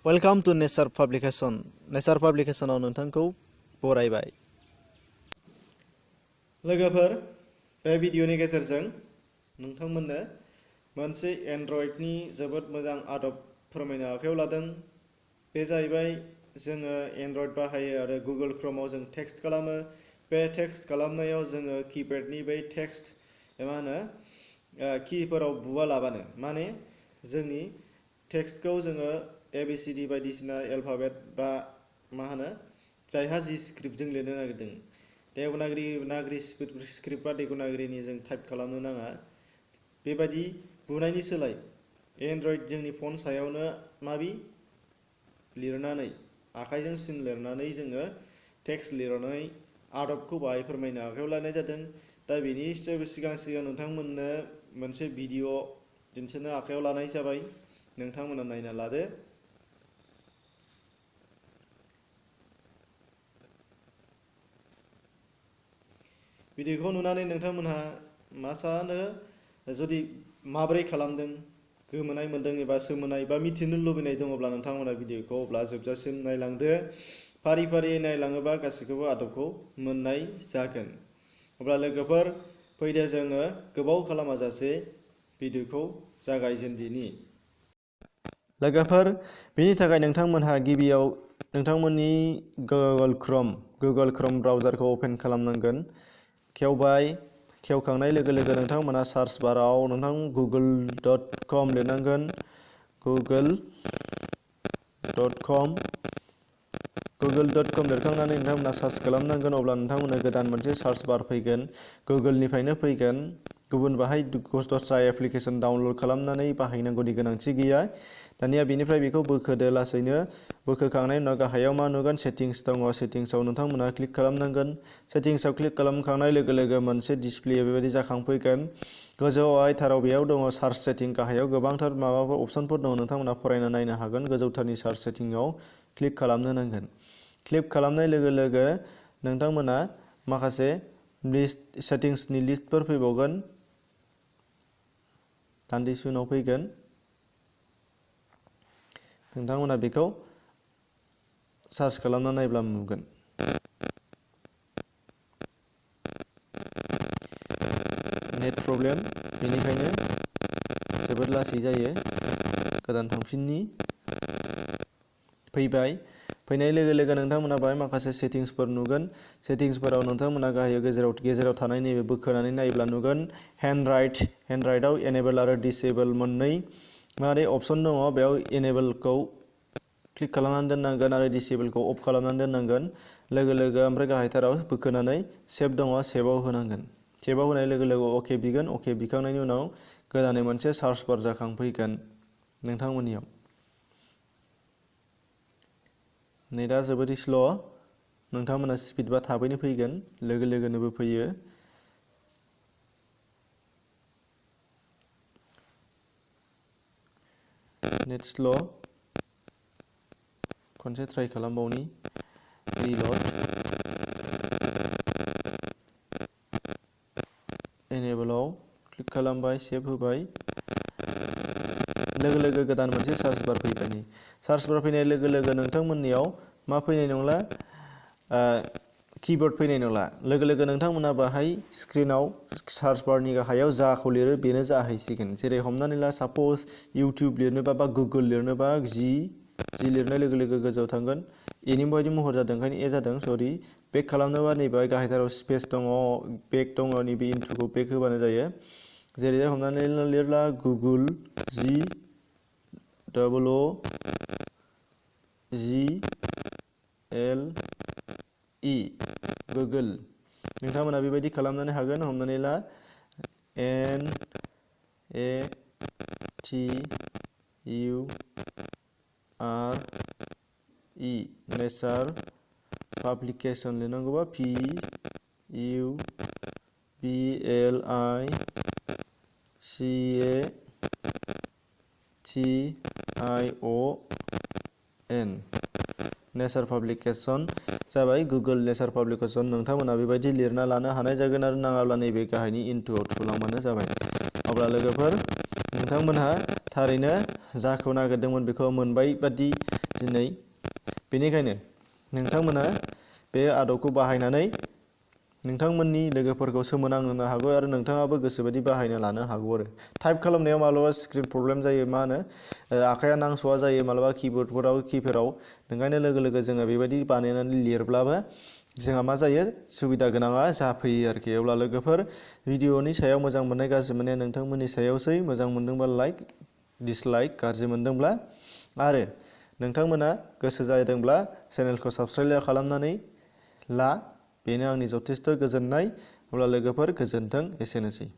Welcome to nature publication. नेचार पाब्लिकेशनाव नोंथांखौ बरायबाय। लोगोफोर, बे भिडिअनि गेजेरजों नोंथांमोननो मोनसे एन्ड्रइडनि जोबोद मोजां आदब फोरमायनो आखायाव लादों। बे जाहैबाय जोङो एन्ड्रइड बाहायो आरो गुगल क्रोमाव जों टेक्स्ट खालामो। बे टेक्स्ट खालामनायाव जोङो कीपैडनि बै टेक्स्ट कीफोराव बुआलाबानो माने जोंनि टेक्स्टखौ जोङो ABCD बायदिसिना एलफाबेट बा जायहा जि स्क्रिप्टजों लिरनो नागिरदों देवनागरी स्क्रिप्ट बा देवनागरीनि जों टाइप खालामनो नाङा। बेबायदि बुनायनि सोलाय एन्ड्रइड जोंनि फन सायावनो लिरनानै आखाइजों सिन लिरनानै जोङो टेक्स्ट लिरनाय आदबखौ बाहाय फोरमायनो आखायाव लानाय जादों। दा बेनि सिगां नोंथांमोननो मोनसे भिडिअ दिन्थिनो आखायाव लानाय जाबाय। नोंथांमोना नायना लादो। भिडिअखौ नुनानै नोंथांमोनहा मा सानो, जुदि माबोरै खालामदों गोमोनाय मोन्दों एबा सोमोनाय बा मिथिनो लुबैनाय दङब्ला नोंथांमोना भिडिअखौ अब्ला जोबजासिम नायलांदो। फारि फारियै नायलाङोबा गासैखौबो आदबखौ मोननाय जागोन। अब्ला लोगोफोर, फैदो जोङो गोबाव खालामाजासे भिडिअखौ जागायजेनदिनि। लोगोफोर, बेनि थाखाय नोंथांमोनहा गिबियाव नोंथांमोननि गुगल क्रोम ब्राउजारखौ ओपन खालामनांगोन। खेवबाय, खेवखांनाय लोगो लोगो नोंथांमोना सार्च बाराव google.com लिरनांगोन। google.com लिरखांनानै नोंथांमोना सार्च खालामनांगोन। अब्ला नोंथांमोननो गोदान मोनसे सार्च बार फैगोन। गुगोलनिफ्रायनो फैगोन। गुबुन बाहाय दस्रा एप्लिकेसन डाउनलड खालामनानै बाहायनांगौनि गोनांथि गैया। दानिया बेनिफ्राय बेखौ बोखोदो लासैनो। बोखोखांनायनि उनाव गाहायाव मा नुगोन? सेटिंस दङ। सेटिंसआव नोंथांमोना क्लिक खालामनांगोन। सेटिंसआव क्लिक खालामखांनाय लोगो लोगो मोनसे डिसप्ले बेबायदि जाखांफैगोन। गोजौआवहाय थाराव बेयाव दङ सार्च सेटिं। गाहायाव गोबांथार माबाफोर अपसनफोर दङ, नोंथांमोना फरायना नायनो हागोन। गोजौथारनि सार्च सेटिंआव क्लिक खालामनो नांगोन। क्लिक खालामनाय लोगो लोगो नोंथांमोना माखासे सेटिंसनि लिस्टफोर फैबावगोन। दान्दिसे उनाव फैगोन। नोंथांमोना बेखौ सार्च खालामना नायब्ला नुगोन। नेट प्रब्लेम, बेनिखायनो जोबोद लासै जायो। गोदान थांफिननि। फैबाय। फैनाय लोगो लोगो नोंथांमोना बाहाय माखासे सेटिंसफोर नुगोन। सेटिंसफोराव नोंथांमोना गाहायाव गेजेराव थानाय नैबे बोखोनानै नायोब्ला नुगोन हेन्डराइटआव एनेबल आरो डिसेबल मोननै अपसन दङ। बेयाव एनेबलखौ क्लिक खालामनानै दोननांगोन आरो डिसेबलखौ अफ खालामनानै दोननांगोन। लोगो लोगो ओमफ्राय गाहायथाराव बोखोनानै सेभ दङ, सेभआव होनांगोन। सेभआव होनाय लोगो लोगो अके बिगोन। अके बिखांनायनि उनाव गोदानै मोनसे सार्च बार जाखांफैगोन नोंथांमोननियाव। नेटआ जोबोद स्ल'। नोंथांमोना स्पिडबा थाबैनो फैगोन। लोगो लोगोनोबो फैयो। Net slow'. खनसे ट्राइ खालामबावनि। रिल'ड। एनेबलाव क्लिक खालामबाय, सेभ होबाय। लोगो लोगो गोदान मोनसे सार्च बार फैबाय। सार्च बार फैनाय लोगो लोगो नोंथांमोननियाव मा फैनाय नंला? कीबोर्ड फैनाय नंला। लोगो लोगो नोंथांमोना बाहाय स्क्रिनाव सार्च बारनि गाहायाव जाखौ लिरो बेनो जाहैसिगोन। जेरै हमनानै ला, साप'ज इउटिउब लिरनोबा बा गुगोल लिरनोबा जि लिरनाय लोगो लोगो गोजौआव थांगोन। एनि बायदि महर जादों, ओंखायनो ए जादों, सरि। बेक खालामनोबा नैबे गाहायथाराव स्पेस दङ, बेक दङ, नैबे इन्टुखौ बेक होबानो जायो। जेरै हमनानै लिरला गुगोल GOOGLE गुगोल। नोंथांमोना बेबायदि खालामनो हागोन। हमनानै ला NATURE नेचार पाब्लिकेशन लिरनांगौबा PUBLICATION नेचार पाब्लिकेशन जाबाय। गुगोल नेचार पाब्लिकेशन। नोंथांमोना बेबायदि लिरना लानो हानाय जागोन आरो नाङाब्ला नैबे गाहायनि इन्टुआव थुलांबानो जाबाय। अब्ला लोगोफोर, नोंथांमोनहा थारैनो जाखौ नागिरदोंमोन बेखौ मोनबाय बादि दिनै बेनिखायनो नोंथांमोना बे आदबखौ बाहायनानै नोंथांमोननि लोगोफोरखौ सोमोनांहोनो हागौ आरो नोंथाङाबो गोसोबायदि बाहायनो लानो हागौ आरो टाइप खालामनायाव माब्लाबा स्क्रिन प्रब्लेम जायो मा होनो आखाया नांस'आ जायो माब्लाबा कीबोर्डफोराव किफोराव ओंखायनो लोगो लोगो जोङो बेबायदि बानायनानै लिरब्लाबो जोंहा मा जायो सुबिदा गोनाङा जाफैयो आरोखि। अब्ला लोगोफोर भिडिअनि सायाव मोजां मोननाय गाज्रि मोननाया नोंथांमोननि सायावसै। मोजां मोनदोंबा लाइक, डिसलाइक, गाज्रि मोनदोंब्ला आरो नोंथांमोना गोसो जादोंब्ला चेनेलखौ साबस्क्राइब खालामनानै ला। बेनो आंनि जथेस्थ' गोजोननाय। अब्ला लोगोफोर गोजोन्थों, एसेनोसै।